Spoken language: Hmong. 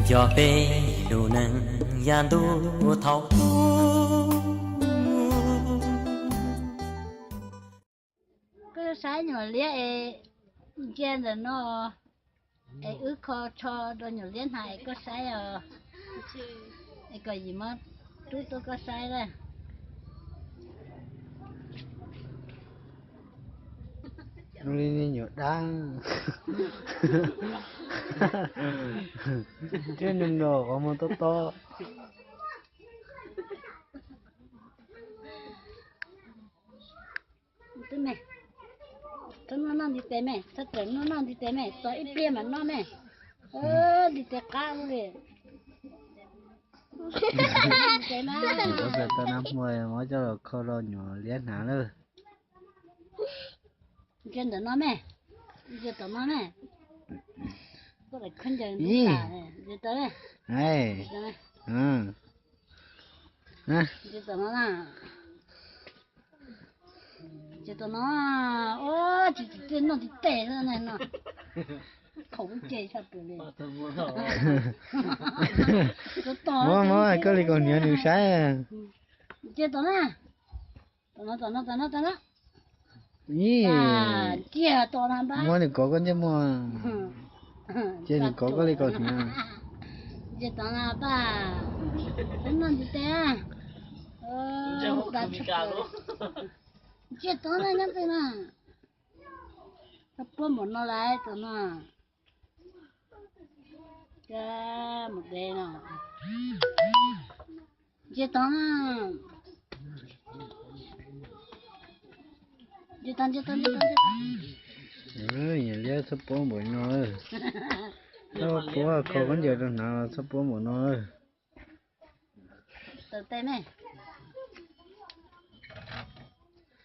Cov peb lub neej yav ntuj thaum ub. Koj saib nyuam liab es ntsia ntawm no, es wb kho tsho rau nyuam liab hnav es koj saib os. Es kom yim muab rub tuaj koj saib lawm. Li nyuam dab, thiab nws nrog qhov muag tob tob. Twb me, txhob noj noj ntiv tes me, txhob txawm noj noj ntiv tes me, tos ib pliag mam noj me. Ntiv tes qab li. Tes na. Ua xav tau nab hmuas muab coj los kho rau nyuam liab hnav lawm. Ntsia ntawm no me, ntsia tom no me. Koj lam khaub ncaws ntub tas, ntsia tau me. Ntsia tom no na. Ntsia tom no. Ua, tsis tsis tij noj tsis tes no. Khaum ces tshaj plaws li. Muab muab koj li kaus hniav nws saib. Ntsia tom na. Tom no, tom no, tom no, tom no. Ib, ntsia tom na npab. Muab nws kov koj ntsej muag. Cia nws kov koj li kaus hniav. Ntsia tom na pab. Txhob noj ntiv tes. Ntsia tom na nyob pem na. Txhob puab npaum no lawm tom no. Mus de no. Ntsia tom na. Ntsia tom, ntsia tom, ntsia tom, ntsia tom. Nyuam liab txhob puab npaum no. Txhob puab, kho khaub ncaws rau hnav los txhob puab npaum no. Taws tes me.